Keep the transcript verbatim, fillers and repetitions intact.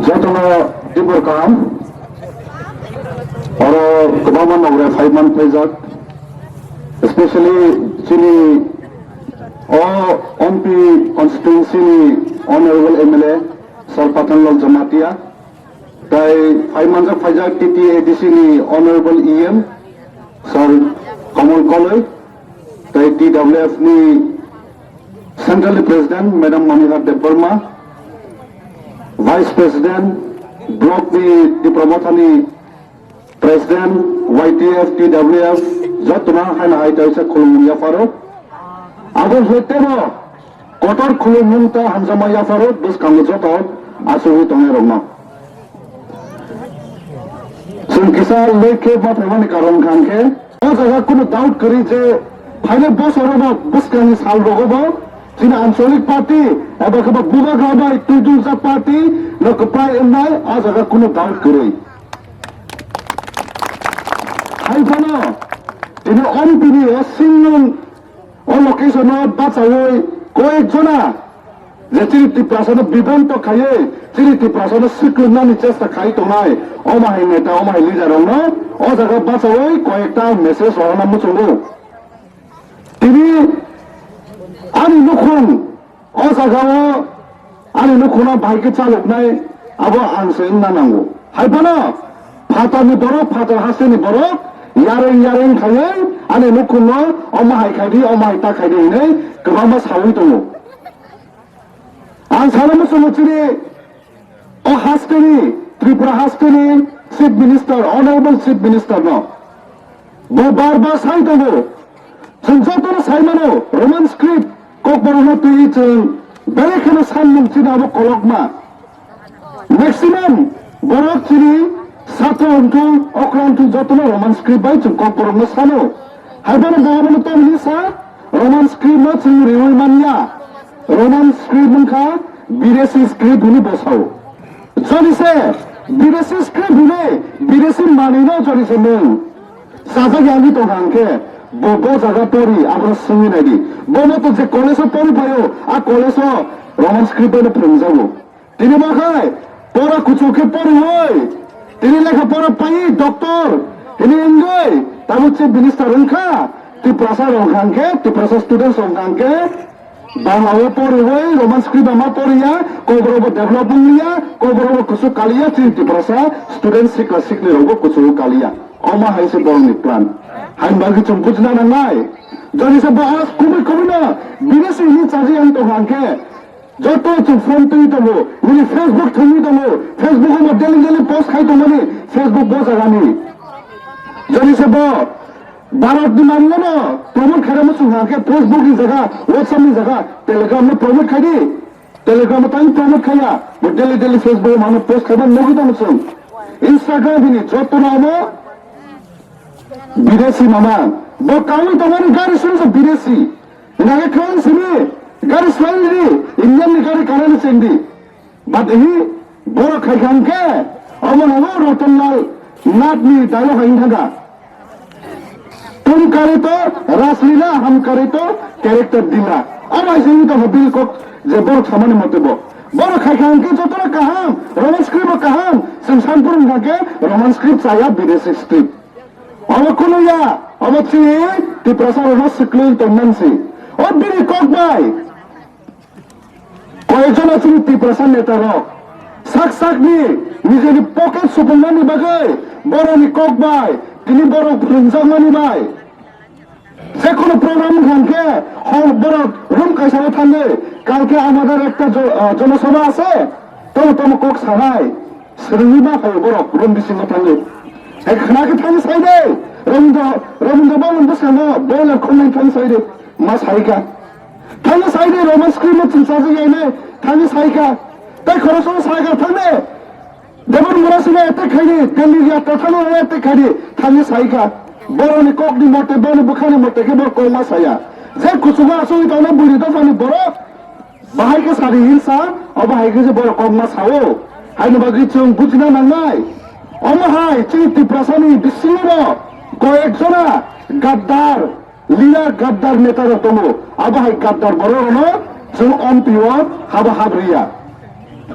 Jotono tibur kaham, oro kwbangma nogre phaiman phaijak, especially chini o Ompi constituency ni Honorable M L A Sir Pathanlal Jamatia, tai phaimanjak phaijak T T A D C ni Honorable E M Sir Kamal Koloi, tai T W F ni Central President Madam Manihar Debbarma, Vice President, Block ni Tipra Mothani President, Y T F, T W F, jotono haino hai kaisa khulumung yapharo. Abo hwnkhe tebo kotor khulumung tei hamjakma yapharo bwskango joto achugwi tongnairokno. Chwng kisa late khe ma phaimani karon hwnkhe, o jaga kunu doubt kwrwi je phainai bosorono bwskangni salrogo bo chini Anchalik Party eba khe bo Bubagra bai twijwkjak party no kwplai wngnai, o jaga kunu doubt kwrwi. Hai phano tini Ompi ni o singnung o location o bachaui koyek jona je chini Tiprasano bibonto khaiwi chini Tiprasano swklugnani chesta khai tongnai, omo hai neta, omo hai leader rokno o jaga bachaui koyekta message rohorna muchungo. Tini ani nukhung o jagao ani nukhungno bahai khe chaloknai, abo ang se wngna nango. Hai phano phatarni borok, phatar hasteni borok yareng yareng khaiwi ani nukhungno omo hai khai di, omo hai ta khai di hinwi kwbangma saui tongo. Ang sana muchungo chini o hasteni, Tripura hasteni Chief Minister, Honorable Chief Minister no bo bar bar sai tongo. Chwng jotono sai mano, Roman script kokborokno twiwi chwng belai kheno sanmung chini abo kolokma. Maximum borok chini satro wngthung, okra wngthung jotono Roman script bai chwng kokborokno sano. Hai phano bo abono tamni sa, Roman script no chwng riwi manya. Roman script wngkha Bidesi script hwnwi bo sao. Jodi se Bidesi script hwnwi Bidesi manwino jodi se nwng sajak ya wngwi tongkha hwnkhe bo, bo jaga pori abono swngwi naidi. Bo moto je college-o pori phaio, a college-o Roman script bai no phwrwngjago. Tini bo khai pora kuchuk khe poriwi, tini lekha pora paiwi doctor hwnwi wngwi tabuk chief minister wngkha. Tiprasa rok hwnkha hwnkhe, Tiprasa students rok hwnkha hwnkhe Bangla o poriwi Roman script ma poriya, Kokborok bo develop wngliya, Kokborok bo kuchuk kaliya, chini Tiprasa student sikla sikli rok bo kuchuk kaliya. Omo hai se borokni plan. Hain bagwi chwng bujina nangnai. Jodi se bo as kubui kubui no bidesi hwnwi chaji ang tongkha hwnkhe, joto chwng phone twi tongo, nini Facebook thangwi tongo, Facebook o mo daily daily post khai tongmani, Facebook bo jagani. Jodi se bo Bharat ni manwino promote khairokma chwng hwnkhe Facebook ni jaga, WhatsApp ni jaga, Telegram no promote khai di. Telegram o tang promote khaiya, bo daily daily Facebook o mano post khaiba nugwi tongo chwng. Instagram bini joto no omo bidesi mama. Bo kaui tongmani gari suru sa bidesi. Nage khan simi gari swaldi, Indian ni gari karani chengdi. But hi borok khai kha hwnkhe, omo nogo Ratan Lal Nath ni dialogue hai wngkha. Tum kare to Raslila, ham kare to character dila. Omo hai se wngwi tongkha bill kok je borok samani mote bo. Borok khai kha hwnkhe jotono kaham, Roman script bo kaham, chwng Sanpur wngkha khe Roman script chaya, Bidesi script. Omo kunu ya, omo chini Tiprasa rokno swkling tongmani si. O bini kok bai. Koyekjona chini Tiprasa neta rok sak sakni nijeni pocket supungmani bagwi borokni kok bai tini borok phwrwngjakmani bai. Jekono program wngkha hwnkhe hor borok room kaisao thangwi, kalke amader ekta jo-, ah, jonosabha ase, tomo tomo kok sanai. Swrwngwi ma phaio borok room bisingo thangwi. Hai khna khe thangwi sai de. Rabindra, Rabindra Bhaban bwskango boiler khumnai thangwi sai de. Ma sai kha. Thangwi sai de, Roman script no chwng chajak yainai. Thangwi sai kha. Tai khoroksa sai kha, thang de. Devan Murasino attack khai di, Delhi yatra thangwi attack khai di. Thangwi sai kha. Boroni kokni mote, boni bwkhani mote khe bo kok ma saya. Je kuchugo asugwi tongnai buini dophani borok, bahai khe sari hinsa, obo hai khe je borok kokma sao. Haini bagwi chwng bujina nangnai. Omo hai chini Tiprasani bisingo bo koyek jona gaddar, leader gaddar neta rok tongo. Abo hai gaddar borok rokno chwng M P o habo hab riya.